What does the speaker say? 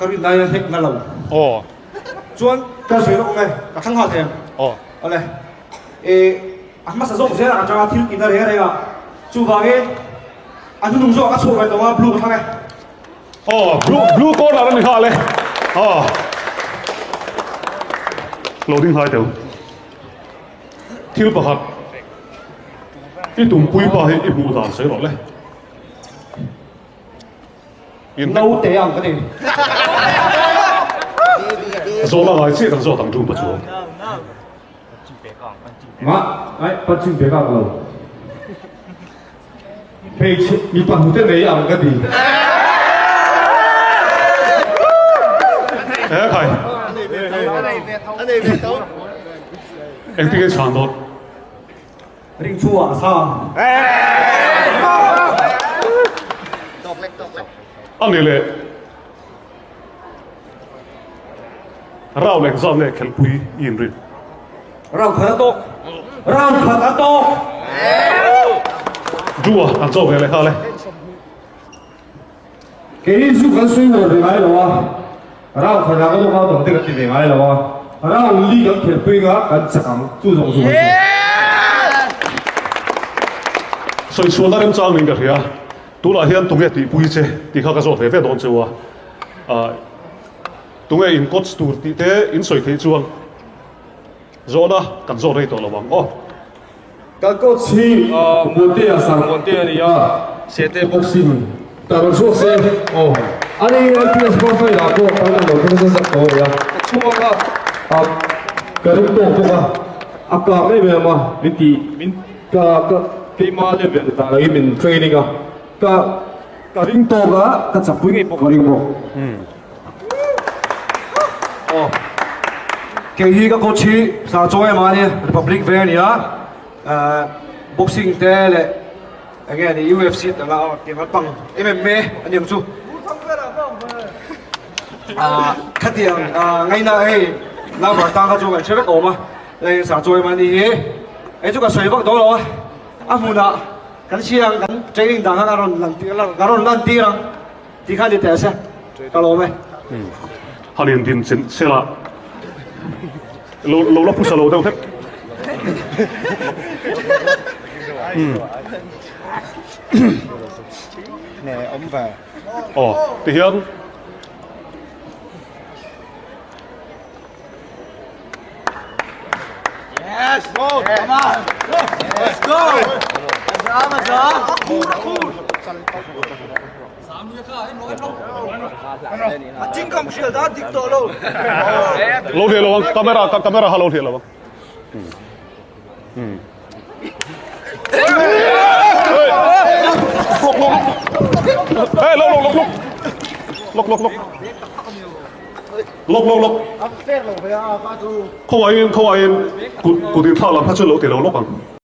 Ka rin lai a hlek na lo. Aw. Chuan ka sawi lawk ang e, ka thlang nghal thei ang. Aw. Awle. E a hmasa zawk zel ang atanga thil tihna reng reng a, chuvangin a hnunung zawk a chhuak ve tawh a, blue ka thlang e. Aw, blue blue corner a ni nghal e. Aw. Lo ding hlai teu. Thil pakhat i tumpui pa hi i hmuh dan sawi rawh le. Naute ang ka ti. Zawhna ngai chiah kan zawt ang chu pa chuan. Ma, ai punching bag ang lo. Hmeichhe mipa hnute nei ang ka ti. He khai. Engtin nge chhan dawn? Ring chu ah sa. A ni leh round engzat nge khelpui i inrin? Round khat a tawk. Round khat a tawk. Dua an chaw ve leh nghal e. Kei chu kan sawi uar ve ngai lo a, round khat ah ka lawk a dawng te kan ti ve ngai lo a, round li kan khelpui nga kan chak ang chu zawng chu kan sawi. Sawi chhuahna remchang niin ka hria, tunah hian tunge tihpui che tih kha ka zawt ve ve dawn cheu a, tunge in coach tur tih te in sawi theih chuan zawhna kan zawt rei tawh lo ang aw. Kan coach hi Muantea Sir Muantea a ni a, Sete boxing ta rawn chhuak se aw. Ani LPS profile ah pawh kan lo thil zat zat tawh a ni a, ka chhuak a, ka ring tawk bawk a, a kang em em a, min ti min ka ka keima level dan angin min training a, ka ka ring tawk a, ka chakpui ngei pawh ka ring bawk. Aw kei hi ka coach hi Sir Chaw em a nia Republic ve a nia boxing te leh enge ni UFC te anga tiang an pang MMA a niang chu khatiang ngaina hei number tang kha chu kan hre vek awm a hei Sir Chaw em a ni hi hei chu ka sawi vak dawn lo a a hmunah kan hria ang kan training dan khan a rawn lan tir a rawn lan tir ang. Ti kha ni teh se, ka lawm e. Han in din chin sela lo lo la phusa lo deuh hlek. Ne awm ve. Aw ti hian Yes, go, come on. Let's go. Azam, azam. Lo hliah lo ang camera camera kha lo hliah lo ang. Hey, lo lo lo lo. Lok lok lok. Lok lok lok. Khaw aiin khaw aiin kut kut in thlak lam kha chu lo ti lo lok ang.